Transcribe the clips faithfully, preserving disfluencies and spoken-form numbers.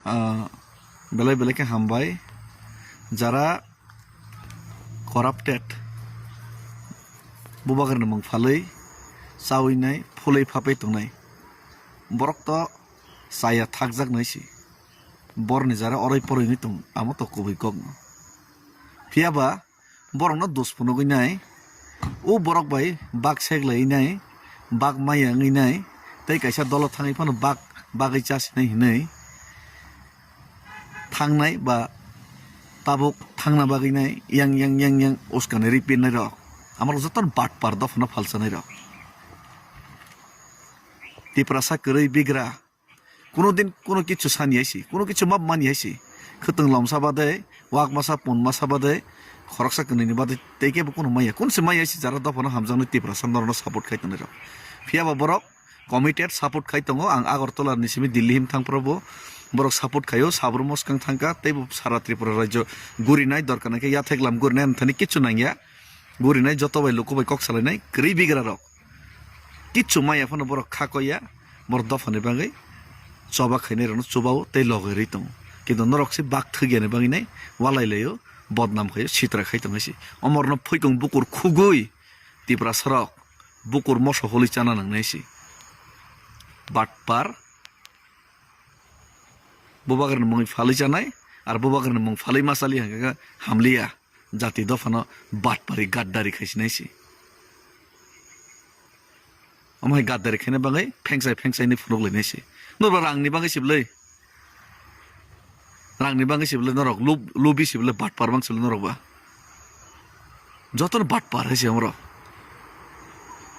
ah, belai belai khe hambai. Jara corrupted, bubagrani mung phalwi chawi nai, phulwi phapai tongnai, borok to chaya thakjak nai si. Borni jara oroi poroi wngwi tong, amo to kubui kokno. Phiya ba borokno dos phunugwi nai, o borok bai bak seklaiwi nai, bak maya wngwi nai, tei kaisa dolo thangwi phano bak bagwi chasinai hinwi thangnai ba tabuk thangna bagwi nai yang yang yang yang uskani ripinai rok. Amorok jotono batpar dophano phalchanai rok. Tiprasa kwrwi bigra. Kuno din kuno kichu sani hai si, kuno kichu map mani hai si. Khwtwng lomsa bade, wak masa pun masa bade, khoroksa kwnwi ni bade tei kebo kuno maya. Kun se maya si jara dophano hamjaknai Tiprasa norokno support khai tongnai rok. Phiya ba borok committed support khai tongo. Ang Agartala ni simi Delhi him thang phuru bo borok support khaio, sabrum mwskang thangkha, tei bo sara Tripura rajyo gurinai, dorkar nai khe yathek lam gurinai, amthani kichu nangya. Gurinai joto bai luku bai kok salainai kwrwi bigra rok. Kichu maya phano borok kha koya, borok dophani bagwi choba khainai rokno chubao tei logwi rwi tongo. Kintu norok se bak thwk yani bagwi nai walai laio, bodnam khaio, sitra khai tongwi si. Omorno phuikung bukur khugwi Tiprasa rok bukur moso holi chana nangnai si. Batpar, bubagrani mungwi phalwi chanai, ar bubagrani mung phalwi ma chali hwnkhe hamliya. Jati dophano batpari gaddari khaisinai si. Omo hai gaddari khaina bagwi phengsai phengsai ni phunuk lainai si. Norok rangni bagwi siblai. Rangni bagwi siblai norok, lub-, lubi siblai, batpar bang siblai norok ba. Jotono batpar hai si omorok.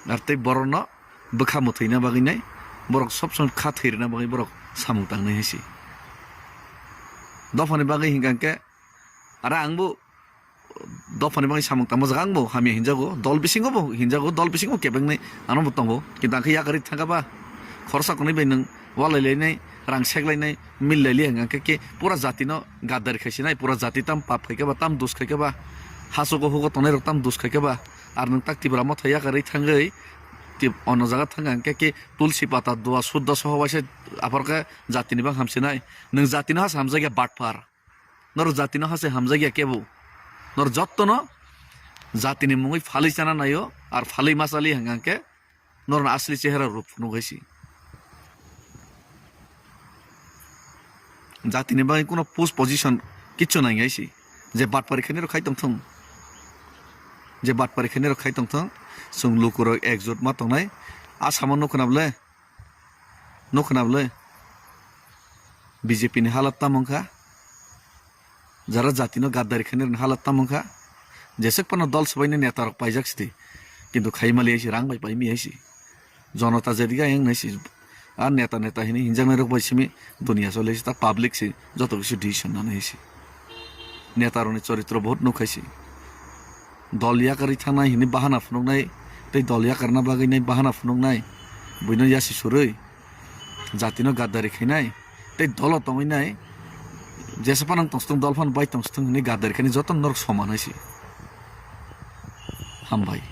Ar tei borokno bwkha mwthwina bagwi nai, borok sob somoi kha thwirina bagwi borok samung tangnai hai si. Dophani bagwi hinkha khe, ara ang bo dophani bagwi samung tangma jaga ang bo hamya hinjago, dol bisingo bo hinjago, dol bisingo kebengni ano bo tongo. Kintu ang khe yakarwi thangkha ba, khoroksa kwnwi bai nwng walai lainai, rang sek lainai, mil laili hwnkha khe, khe pura jatino gaddari khaisinai, pura jati tam pap khaikha ba, tam dos khaikha ba, hasogo hugo tongnai rok tam dos khaikha ba, ar nwng tak Tipra motha yakarwi thangwi tip-, ono jaga thangkha hwnkhe khe tulsi pata dua suddha soho waisa apharkhe jatini bang hamsinai. Nwng jatino hasa hamjakya batpar. Norok jatino hase hamjakya kebo. Norok jottono jatini mungwi phalwi chana naio, ar phalwi ma chali hwnkha khe norokni asli chehara rok phunuk hai si. Jatini bagwi kuno post position kichu nang hai si. Je batpari khainai rok khai tongthung. Je batpari khainai rok khai tongthung. Chwng lukurok ekjut ma tongnai. Asamo nukho na bwle. Nukho na bwle, B J P ni halat tamo wngkha, jara jatino gaddari khainai rokni halat tamo wngkha, jeswk phano dol swbaini neta rok paijak sidi, kintu khai mali hai si, rang bai pai mi hai si, jonota jediga ayang nai si, a neta neta hini hinjaknai rok bai simi dunia chole si, ta public si joto kisi decision nani hai si. Neta rokni choritro bahut nuk hai si. Dol yakarwi thangnai hwnwi bahana phunuknai, tei dol yakarna bagwi nai bahana phunuknai, buino yasi surwi, jatino gaddari khainai, tei dolo tongwi nai, jesa phano tongstwng dol phano bai tongstwng hwnwi gaddari khainai jotono norok soman hai si. Hambai.